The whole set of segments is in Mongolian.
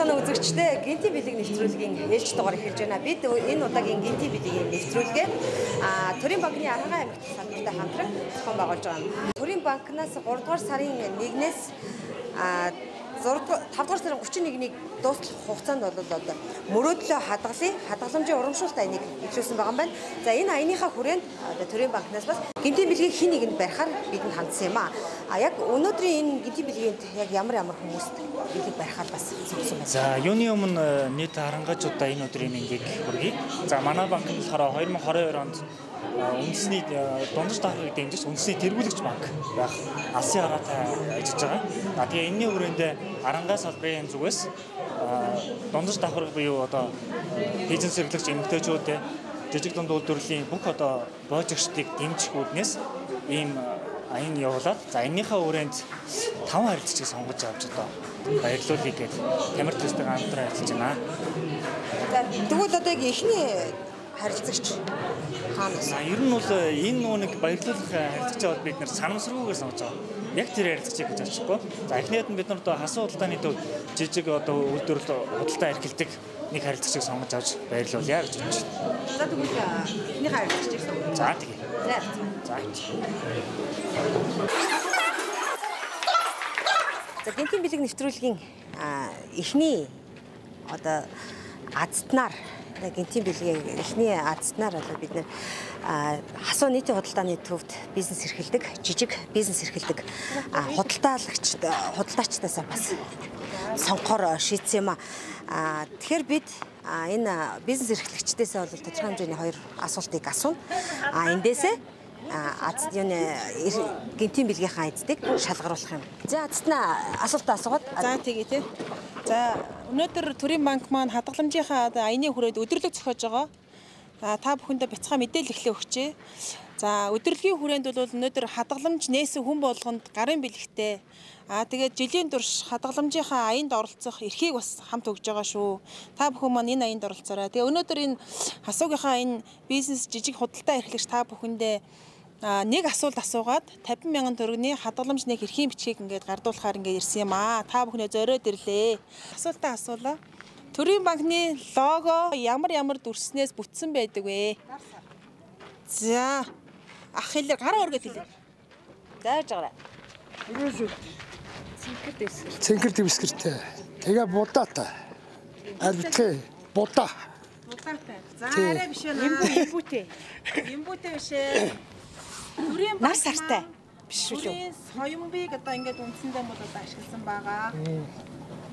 Сайн бацгаана үзэгчдээ Гэнтийн бэлэг нэвтрүүлгийн ээлж дугаар эхэлж байна. Бид энэ удаагийн Гэнтийн бэлгийн нэвтрүүлгээ Төрийн банкны Архангай аймагт салбартай хамтран зохион байгуулж байгаа юм. Төрийн банкнаас 3 дугаар сарын 1-ээс 5 дугаар сарын 31-ний дуустал хугацаанд бол одоо мөрөөдлөө хадгалъя, хадгаламжийн урамшуулт аяныг эхлүүлсэн байгаа юм байна. За энэ аяныхаа хүрээнд одоо Төрийн банкнаас бас гэмтийн бэлгийг хин нэгэнд барихаар бидэнд хандсан юм аа. А яг өнөөдрийн энэ гэмтийн бэлгийн яг ямар хүмүүст бэлэг барихаар бас сонгосон байна. За юуны өмнө нийт харангуйчуудаа энэ өдрийн мэндийг хүргэе. За манай банк нь болохоор 2022 онд үндэсний дундаж даатгалыг дэмжиж үндэсний тэргүүлэгч банк байх алсын хараатай ажиллаж байгаа. А тэгээ энэний хүрээнд Арангай салбарын зүгээс дундаж давхарга буюу одоо бизнес эрхлэгч эмэгтэйчүүд жижиг дунд үйлдвэрлэлийн бүх одоо боожигчдыг дэмжих үүднээс ийм аян явуулаад за энэнийхээ хүрээнд 5 харилцагчийг сонгож авч одоо баярлуулъя гэж Тамир төстэйгээ хамтран ажиллаж байна. За тэгвэл одоо яг эхний харилцагч хаанаас? Ер нь бол энэ нөгөө нэг баярлуулах харилцагчаа бол бид нэр санамсаргүйгээр сонгож байгаа. Яг тэр харилцагчийг гэж очихгүй. За эхнийд нь бид нар одоо хасан худалдааны төв жижиг одоо үйлдвэрлэл худалдаа эрхэлдэг нэг харилцагчийг сонгож авч баярлуулъя гэж бодож байна. За тэгвэл эхнийхээ харилцагчийг сонгоё. За тэгье. За. За Гэнтийн бэлэг нэвтрүүлгийн эхний одоо азтнаар гэнтийн бэлгийн эхний азтнаар одоо бид нэр хасуу нийтийн худалдааны төвд бизнес эрхэлдэг, жижиг бизнес эрхэлдэг худалдаалагч худалдаачдаас бас сонгохоор шийдсэн юм аа. Тэгэхээр бид энэ бизнес эрхлэгчдээсээ бол тодорхой хэмжээний хоёр асуултыг асууна. Эндээсээ аз юуны гэнтийн бэлгийнхаа эздийг шалгаруулах юм. За азтнаа асуултаа асуугаад. За тэгье тий. За өнөөдөр Төрийн банк маань хадгаламжийнхаа аяны хүрээд өдөрлөг зохиож байгаа. За та бүхэндээ бяцхан мэдээлэл эхлээ өгчээ. За өдөрлөгийн хүрээнд бол өнөөдөр хадгаламж нээсэн хүн болгонд гарын бэлэгтэй. Тэгээд жилийн турш хадгаламжийнхаа аянд оролцох эрхийг бас хамт өгж байгаа шүү. Та бүхэн маань энэ аянд оролцоорой. Тэгээ өнөөдөр энэ хасуугийнхаа энэ бизнес жижиг худалдаа эрхлэгч та бүхэндээ нэг асуулт асуугаад 50 мянган төгрөгийн хадгаламж нэг эрхийн бичгийг ингээд гардуулахаар ингээд ирсэн юм аа. Та бүхнээ зориод ирлээ. Асуултаа асуулаа. Төрийн банкны лого ямар дүрснээс бүтсэн байдаг вэ? За ах хэлээр гараа өргөд хэлээ. Зааж байгаарай. Цэнхэр дэвсгэртэй. Тэгээ будаатай. Аль битгий будаа. Будаатай. За арай биш ээ. Эмбүүтэй. Эмбүүтэй биш ээ. Төрийн нар сартай биш үү? Төрийн соёмбыг одоо ингээд үндсэндээ бол одоо ашигласан байгаа.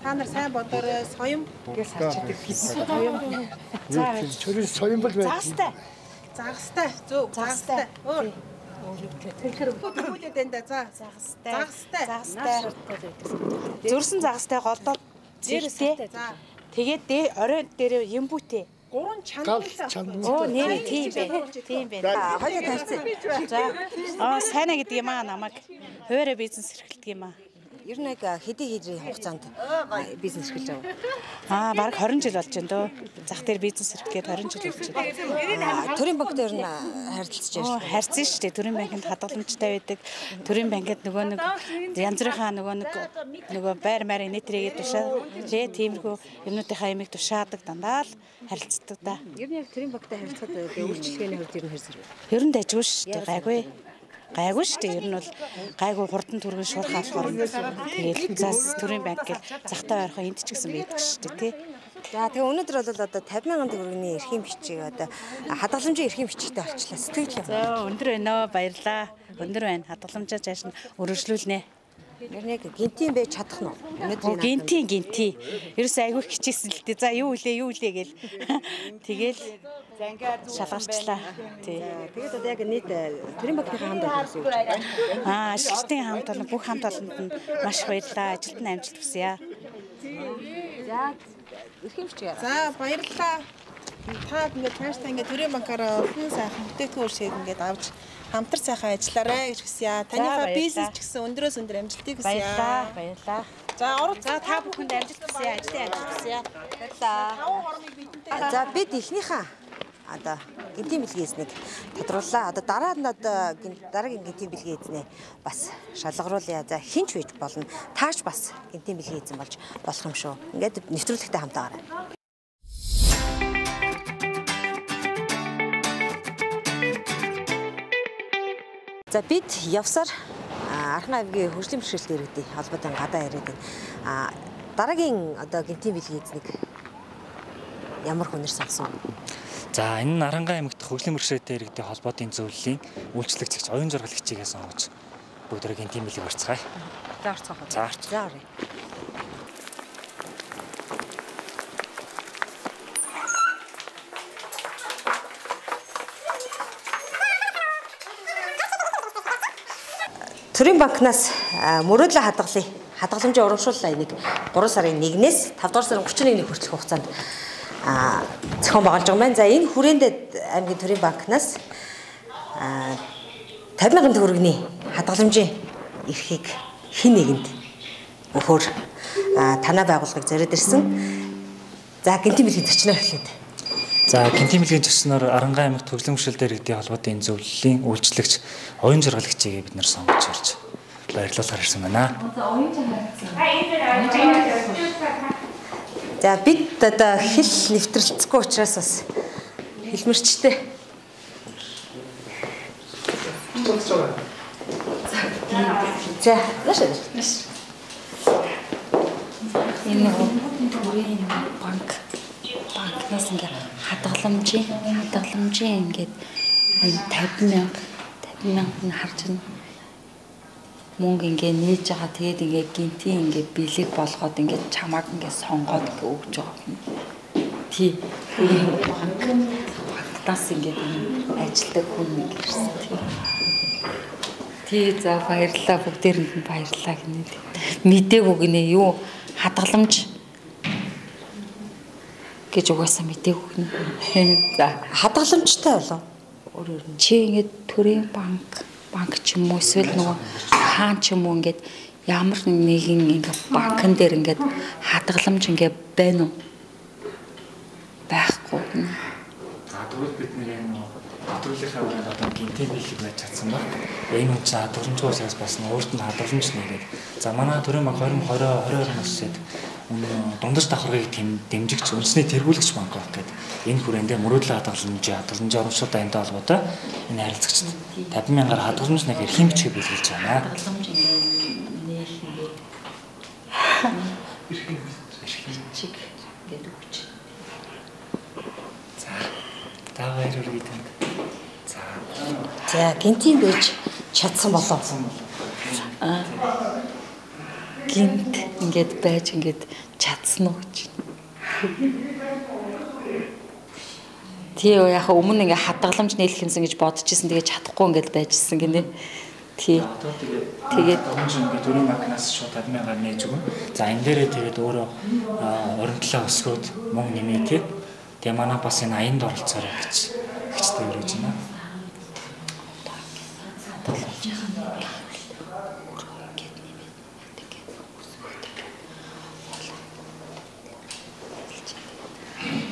Та нар сайн бодоорой. Соём гэж сарч идэг гэсэн. Соём. За төрийн соёмбол байх. Загастай. Загастай. Зөв. Загастай. Өөр. Тэгэхээр хөлөөд энэ да. За. Загастай. Загастай. Загастай. Зөрсөн загастай голдоо зэртэй. За. Тэгээд орой дээр эмбүүтэй. Гурван чанартай. Оо нэр тийм байх. Тийм байх. Хоёлаа танилцъя. За. Сайна гэдэг юм аа намайг. Хуваараа бизнес эрхэлдэг юм аа. Ер нь яг хэдий хэдийн хугацаанд бизнес эрхэлж байгаа? Бараг 20 жил болж байна дөө. Зах дээр бизнес эрхлээд 20 жил болж байна. Төрийн банк дээр нь харилцаж байна. Харьцсан шүү дээ. Төрийн банкнд хадгаламжтай байдаг. Төрийн банкнд нөгөө нэг янз бүрийнхаа нөгөө байр маар инээтрээгээд тушаа. Тэ тиймэрхүү юмнуудынхаа ямиг тушаадаг дандаа л харилцдаг да. Ер нь яг төрийн банктай харилцахад үйлчилгээний хувьд ер нь хэр зэрэг? Ер нь дайггүй шүү дээ. Гайгүй. Гайгүй шүү дээ. Ер нь бол гайгүй хурдан түргэн шуурхай болохоор тэгэл за төрийн банк гэл захтай ойрхон энд ч гэсэн байдаг шүү дээ тий. За тэгээ өнөөдөр бол одоо 50 мянган төгрөгийн эрхийн бичиг одоо хадгаламжийн эрхийн бичигтэй болчлаа. Сэтгэл. За өндөр байна оо баярлаа. Өндөр байна. Хадгаламжаа цааш нь өргөжлүүлнэ. Ер нь яг гэнтийн байж чадах нь уу? Өнөөдөр гэнтийн. Ерөөсөө айгүй хичээсэн л дээ. За юу үлээ гэл. Тэгэл шалгарчлаа. Тий. Тэгээд одоо яг нийт төрийн банкныхаа хамт олон гэсэн үг байна. Ажилчдын хамт олон бүх хамт олонд нь маш их баярлалаа. Ажилд нь амжилт хүсье. За эрхийн бичиг. За баярлалаа. Та ингээд цаашдаа ингээд төрийн банкаараа олон сайхан бүтээгдэхүүн шиг ингээд авч хамтар сайхан ажиллаарай гэж хүсье. Таныхаа бизнес ч гэсэн өндрөөс өндөр амжилтыг хүсье. Баярлалаа. Баярлалаа. За орол за та бүхэнд амжилт хүсье. Ажлын амжилт хүсье. Баярлалаа. За бид эхнийхээ одоо гэнтийн бэлгийн эзнийг тодрууллаа. Одоо дараа нь одоо дараагийн гэнтийн бэлгийн эзнээ бас шалгаруулъя. За хинч байж болно. Тааш бас гэнтийн бэлгийн эзэн болж болох юм шүү. Ингээд нэвтрүүлэгтэй хамтаагаарай. За бид явсаар Архан аймгийн хөгжлийн бэрхшээлтэй иргэдийн холбоотой гадаа яриад байна. Дараагийн одоо гэнтийн бэлгийн эзнийг ямар хүнээр сонгосон вэ? За энэ нь Арангаа аймагт хөгжлийн бэрхшээлтэй иргэдийн холбоотын зөвлөлийн үйлчлэгч оюун жаргалагчийг сонгож бүгдээрээ гэнтийн бэлгийг орцгаая. За орцгоо. За орцгоо. За оръё. Төрийн банкнаас мөрөөдлөө хадгалъя. Хадгаламжийн урамшууллаа энийг 3 сарын 1-ээс 5 дугаар сарын 31-ний хүртэлх хугацаанд зохион байгуулж байгаа юм байна. За энэ хүрээнд аймгийн төрийн банкнаас 50 мянган төгрөгийн хадгаламжийн эрхийг хэн нэгэнд өгөхөөр танай байгууллагыг зориод ирсэн. За гэнтийн бэлгийн зочноор эхлэв. За гэнтийн бэлгийн зочноор Арангаа аймагт хөгжлийн бэрхшээлтэй иргэдийн холбоотын зөвлөлийн үйлчлэгч оюун жаргалагчийг бид нар сонгож ирж баярлуулахар ирсэн байна. За бид одоо хэл нэвтрэлцэхгүй учраас бас хэлмэрчтэй. За нааш. Энэ төрийн банкнаас ингээ хадгаламжийн ингээд 50 мянга нь харж байна. Мөнгө ингээ нээж байгаа. Тэгээд ингээ гинтийн ингээ бэлэг болгоод ингээ чамааг ингээ сонгоод ингээ өгж байгаа юм. Тий. Банкнаас ингээ ажилтдаг хүн нэг ирсэн. Тий. Тий, за баярлалаа. Бүгдээрэнд нь баярлалаа гинэ. Мдээгүй гинэ юу хадгаламж гэж угаасаа мдээгүй гинэ. За хадгаламжтай болов. Өөрөөр нь чи ингээд төрийн банк ч юм уу эсвэл нөгөө хаан ч юм уу ингээд ямар нэгэн ингээд банкн дээр ингээд хадгаламж ингээд байна уу? Байхгүй. За тэгвэл бид нэр энэ нэвтрүүлгийнхаа хүрээнд одоо гэнтийн бэлэг байж чадсан ба. Энэ хүн чинь хадгаламжгүй учраас бас өөрт нь хадгаламж нээгээд. За манай төрийн банк 2020 22 оноос эхлээд дундаж давхаргыг дэмжигч үндэсний тэргүүлэгч банк байх гэдэг энэ хүрээндээ мөрөөдлөө хадгаламжийн урамшууллын аймтай холбоотой энэ харилцагчид 50 мянгаар хадгаламж нэг эрхийн бичгийг бэлгэлж байна. Хадгаламж нээх ингээд эрхийн бичиг ингээд өгч. За та баяр хүргэе танд. За. За гэнтийн байж чадсан болов. Гинт ингээд байж ингээд чадсан уу гэж. Тий яг өмнө ингээд хадгаламж нийлэх юмсан гэж бодож исэн. Тэгээд чадахгүй ингээд байжсэн гинэ. Тий. Тэгээд өмнө ингээд төрийн банкнаас шууд 50 мянгаар нээж өгнө. За энэ дээрээ тэгээд өөрөө оронтлоо өсгөөд мөнгө нэмээ тий. Тэгээ манай бас энэ аянд оролцоорой гэж хичтэй өрөөж байна.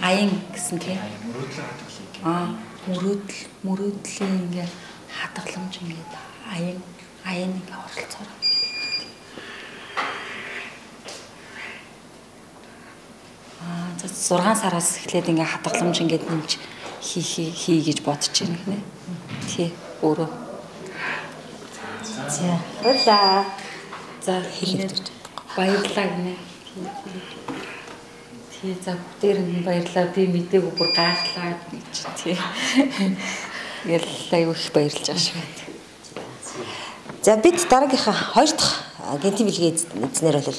Аян гэсэн тийм. Мөрөөдлөө хадгалыг. Мөрөөдлийн ингээ хадгаламж ингээд аян ингээ оролцоорой. За 6 сараас эхлээд ингээ хадгаламж ингээд нэмж хий гэж бодож байна гинэ. Тий, өөрөө. За, баярлалаа. За, хэлээд баярлалаа гинэ. Тий, за бүгдээрэнд нь баярлалаа. Би мдээгүй бүр гайхлаа гэж тий. Тэгэл аюу их баярлж байгаа шиг байна. За бид дараагийнхаа хоёр дахь гэнтийн бэлгийн эзнэр бол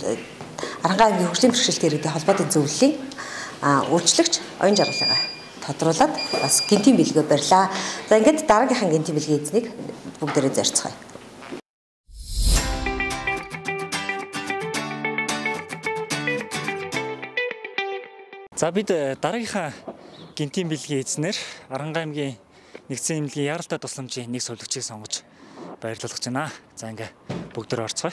Арангаа аймгийн хөгжлийн бэрхшээлтэй иргэдийн холбоотын зөвлөлийн үйлчлэгч оюун жаргалыгаа тодруулаад бас гэнтийн бэлгээ барьлаа. За ингээд дараагийнхаа гэнтийн бэлгийн эзнийг бүгдээрээ зорьцгоё. За бид дараагийнхаа гэнтийн бэлгийн эзнэр Арангаа аймгийн нэгдсэн эмнэлгийн яралтай тусламжийн нэг сувилагчийг сонгож баярлуулах гэж байна. За ингээ бүгдээр орцгоё.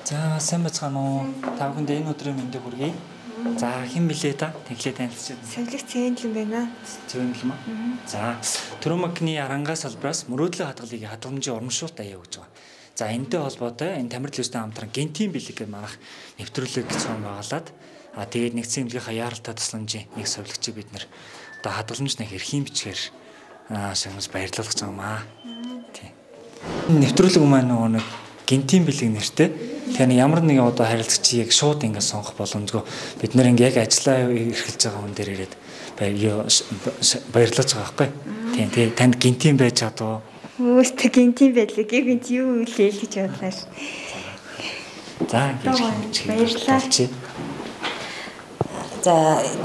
За сайн байцгаана уу? Та бүхэнд энэ өдрийн мэндийг хүргэе. За хэн блэ та? Тэглээ танилцчих. Савлаг Цэвэнлэн байна. Цэвэнлэн маа. За Төрийн банкны Арангаа салбараас мөрөөдлөө хадгалыг хадгаламжийн урамшуулт аяа гэж байгаа. За энэтэй холбоотой энэ Тамир телевизтэй хамтран гентийн бэлэг гэх манайх нэвтрүүлэг зохион байгуулад тэгээд нэгдсэн эмнэлгийнхаа яаралтай тусламжийн нэг совилогчийг бид нэр одоо хадгаламж нэг эрхийн бичгээр шагнаж баярлуулах гэж байгаа юм аа. Тийм. Нэвтрүүлэг маань нөгөө нэг гентийн бэлэг нэртэй. Тэгэхээр ямар нэгэн одоо харилцагчийг шууд ингэ сонгох боломжгүй. Бид нэр ингэ яг ажиллаа эрхэлж байгаа хүн дээр ирээд баярлаж байгаа байхгүй. Тийм. Тэгээ танд гентийн байж чадваа. Өөртөө гентийн байдлаа гэвэнт юу үлээл гэж бодлоо ш. За баярлалаа. За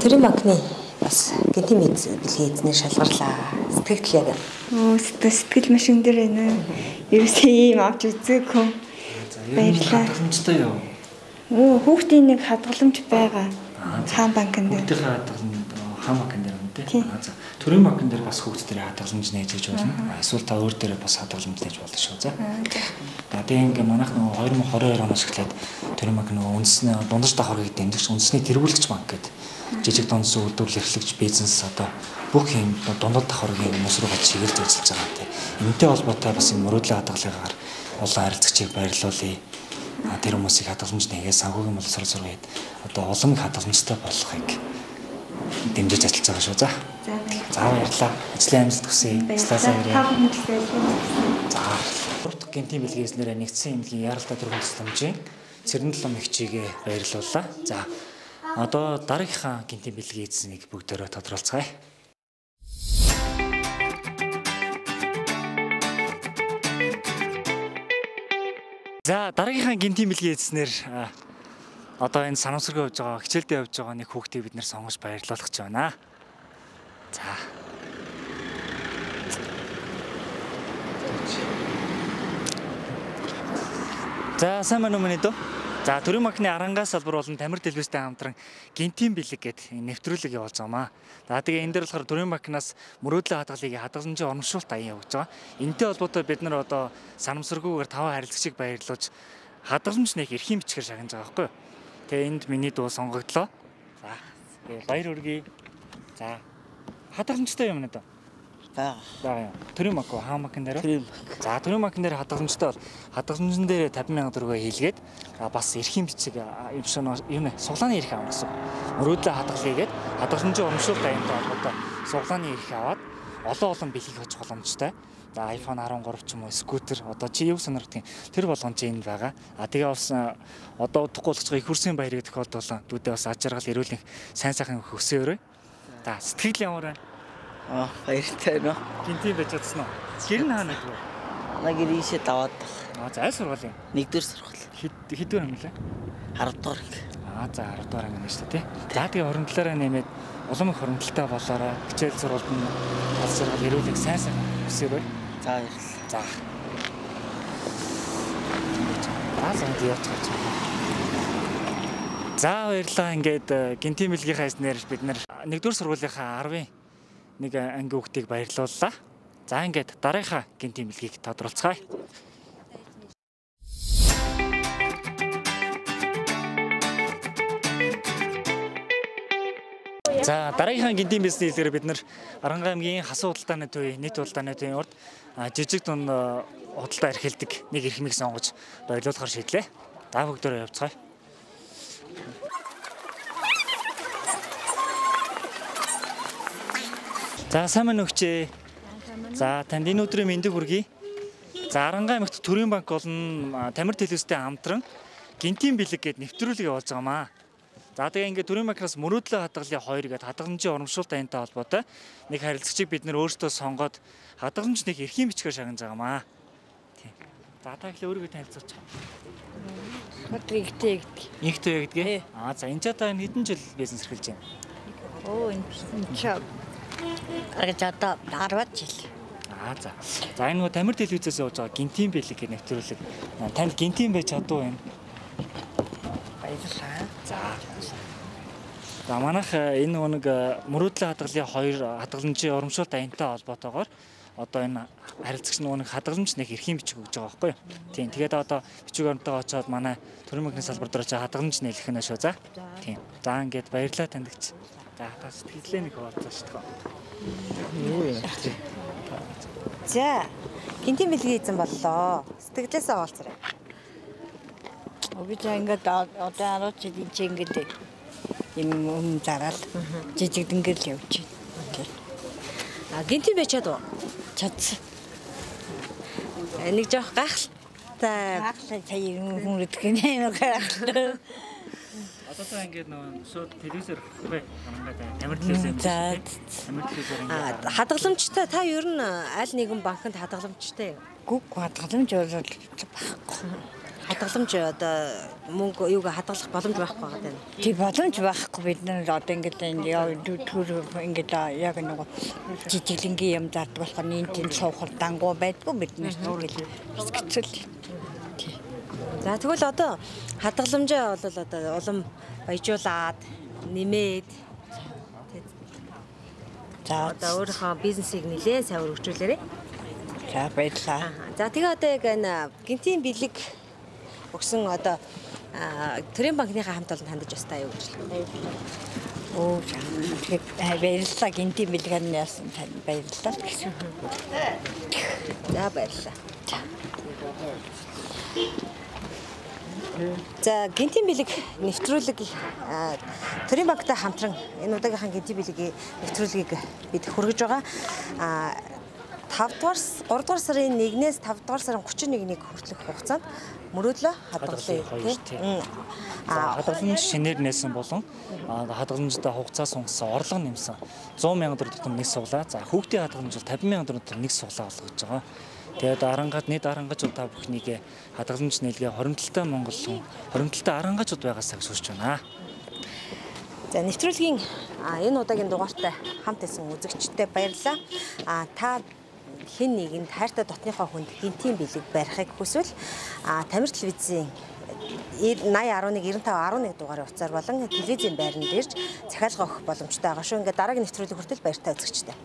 Төрийн банкны бас гентийн бэлгийн эзнэр шалгарлаа. Сэтгэл яг. Сэтгэл маш өндөр байна. Ерөөсөө ийм авч үзээгүй. Баярлалаа. Хадгаламжтай юу? Хүүхдийн нэг хадгаламж байгаа. Хаан банкн дээр. Хүүхдийн хадгаламж хаан банкн дээр юм тий. За Төрийн банкн дээр бас хүүхдүүдээ хадгаламж нээж гэж болно. Эсвэл та өөр дээрээ бас хадгаламж нээж болно шүү. За. За тэгээ ингээ манайх нөгөө 2022 оноос эхлээд Төрийн банк нөгөө үндэсний дундаж давхаргыг дэмжигч үндэсний тэргүүлэгч банк гэдэг жижиг дундас үйлдвэрлэл эрхлэгч бизнес одоо бүх юм дундад давхаргийн хүмүүс рүү чиглэж ажиллаж байгаа тий. Энэтэй холбоотой бас энэ мөрөөдлийн хадгалгаар олон харилцагчийг баярлуулъя. Тэр хүмүүсийг хадгаламж нэгээ санхүүгийн боловсрол сургаад одоо улам их хадгаламжтай болохыг дэмжиж ажиллаж байгаа шүү. За. За баярлалаа. Ажлын амжилт хүсье. Ажиллаа сайн. За. Гурав дахь гентийн бэлгийн эзнэрээ нэгдсэн эмнэлгийн яаралтай төрийн тусламжийн Цэрэнлом эгчийгээ баярлууллаа. За. Одоо дараагийнхаа гентийн бэлгийн эзнийг бүгдээрээ тодруулцгаая. За дараагийнхаа гентийн бэлгийн эзнэр одоо энэ санамсаргүй явж байгаа, хичээлдээ явж байгаа нэг хүүхдийг бид нэр сонгож баярлуулах гэж байна. За. За сайн байна уу миний дүү? За Төрийн банкны Арангаа салбар болон Тамир телевизтэй хамтран гентийн бэлэг гэдэг нэвтрүүлэг явуулж байгаа маа. За тэгээ энэ дээр болохоор Төрийн банкнаас мөрөөдлөө хадгалыг хадгаламжийн урамшуулт аян явуулж байгаа. Энэтэй холбоотой бид нар одоо санамсаргүйгээр 5 харилцагчийг баярлуулж хадгаламж нэг эрхийн бичгээр шагнаж байгаа байхгүй юу? Тэгээ энд миний дүү сонгогдлоо. За тэгээ баяр хүргэе. За хадгаламжтай юм надаа. Байгаа юм. Төрийн банк уу? Хаан банкн дээр үү? Төрийн банк. За төрийн банкн дээр хадгаламжтай бол хадгаламжин дээр 50,000 төгрөгөө хийлгээд бас эрхийн бичиг юм шиг юм суглааны эрх авах гэсэн. Мөрөөдлөө хадгалъя гээд хадгаламжийн урамшуулт аянтай холбоотой суглааны эрх аваад олон бэлгийг очих боломжтой. За iPhone 13 ч юм уу, скутер одоо чи юу сонирхдаг юм. Тэр болгон чи энд байгаа. А тэгээ бас одоо удахгүй болох их хөрсийн баярыг тохиолдуулсан. Дүүдээ бас аж аргал эрүүл энх сайн сайхан хөсөөрэй. За сэтгэл ямар байна? Баяртай байна. Гинтийн байж чадсан уу? Гэр нь хаана гэдэг вэ? Манай гэр ийшээ даваад байгаа. За аль сургуулийн? 1-р сургууль. Хэддүгээр анги лээ? 10-р анги. За 10-р анги нь шүү дээ, тий. За тэгээ хуримтлаараа нэмээд улам их хуримтлалтай болоорой. Хичээл сургуульд нь аз жаргал эрүүл энх сайн сайхан өсөөрэй. За баярлалаа. За. За за явж байгаа. За баярлалаа. Ингээд гентийн бэлгийн хайснаар бид нар 1-р сургуулийнхаа 10-ын нэг анги хүүхдийг баярлууллаа. За ингээд дараагийнхаа гентийн бэлгийг тодруулцгаая. За дараагийнхаа гентийн бизнесийн хэлээр бид нар Арангаа аймгийн Хасан худалдааны төвийн нийт худалдааны төвийн урд жижиг дунд худалдаа эрхэлдэг нэг эрхмийг сонгож баярлуулахар шийдлээ. За бүгдээрээ явцгаая. За сайн байна уу өгчээ. За танд энэ өдрийн мэндийг хүргэе. За Арангаа аймагт Төрийн банк болон Тамир телевизтэй хамтран гентийн бэлэг гээд нэвтрүүлэг явуулж байгаа маа. За тэгээ ингээд Төрийн банкнаас мөрөөдлөө хадгалын 2 гээд хадгаламжийн урамшуулт аянтай холбоотой нэг харилцагчийг бид нэр өөрсдөө сонгоод хадгаламж нэг эрхийн бичгээр шагнаж байгаа маа. Тийм. За та ихлэ өөрийгөө танилцуулчих. Өдөр игтэй гэдэг. Игтэй гэдэг. За энэ ч та хэдэн жил бизнес эрхэлж байна? Энэ чи гаргаж одоо 10 жил. За. За энэ нөгөө Тамир телевизээс явж байгаа гентийн бэлэг гэх нэвтрүүлэг. Танд гентийн байж чадуу юм? Баярлалаа. За. За манайх энэ нөгөө нэг мөрөөдлөө хадгалын 2 хадгаламжийн урамшуулт аянтай холбоотойгоор Одоо энэ харилцагч нөгөө нэг хадгаламж нэх эрхийн бичиг өгж байгаа байхгүй юу? Тийм. Тэгээд одоо бичиг баримтаа очиод манай төрийн банкны салбар дээр очиод хадгаламж нээлэх нь шүү. За. Тийм. За ингээд баярлалаа танд. За та сэтгэлээ нэг хуваалцаа шүү дээ. Юу юм бэ? За. Гинтийн бэлгийн эзэн боллоо. Сэтгэлээсээ хуваалцаарай. Би ч ингээд одоо 10 жил энэ ингээд юм зараал жижигдэнгээр л явж байна. А гинтийн байж чадв уу? Чадсан. Нэг жоох гайхалтай. Гайхалтай сая хүн гэдэг юм гайхалтай. Одоо та ингээд нөгөө шууд телевизээр харахгүй ингээд тамир телевизээр юм шиг. Тамир телевизээр ингээд хадгаламжтай та ер нь аль нэгэн банкнд хадгаламжтай юу? Гүг хадгаламж бол байхгүй. Хадгаламж одоо мөнгө юуг хадгалах боломж байхгүй байгаа даа. Тий боломж байхгүй бид нар одоо ингээд төр ингээд яг нөгөө жижиглэнгийн юм зардаг болохоор энэ тийм суухал дангуу байдгүй бид нар ингээд хэцэл. За тэгвэл одоо хадгаламжаа бол одоо улам баяжуулаад нэмээд за одоо өөрийнхөө бизнесийг нэлээд сайн өргөжүүлээрэй. За баярлалаа. За тэгээ одоо яг энэ гинтийн бэлэг өгсөн одоо төрийн банкныхаа хамт олонд хандаж ёстой юу гэж л. Оо тэгээд баярлалаа гинтийн бэлэг нь яасан тань баярлалаа гэсэн. За баярлалаа. За гинтийн бэлэг нэвтрүүлэг төрийн банктай хамтран энэ удаагийнхаа гинтийн бэлгийн нэвтрүүлгийг бид хүргэж байгаа. 3 дугаар сарын 1-ээс 5 дугаар сарын 31-ний хүртэлх хугацаанд мөрөөдлөө хадгалъя тийм. Хадгаламж шинээр нээсэн болон хадгаламжтай хугацаа сунгасан орлого нэмсэн 100 сая төгрөг тутам нэг суглаа. За хүүхдийн хадгаламж бол 50 сая төгрөг тутам нэг суглаа болгож байгаа. Тэгээд арангад нийт арангажууд та бүхнийг хадгаламж нээлгээ хоримтлалтай Монгол хүн хоримтлалтай арангажууд байгаасаа гэж хүсэж байна. За нэвтрүүлгийн энэ удаагийн дугаартай хамт байсан үзэгчдэд баярлалаа. Та хэн нэгэнд хайртай дотныхоо хүнд гинтийн бэлэг барихыг хүсвэл Тамир телевизийн 80 11 95 11 дугаарын утсаар болон телевизийн байранд ирж захиалга өгөх боломжтой байгаа шүү. Ингээд дараагийн нэвтрүүлэг хүртэл баяртай үзэгчтэй.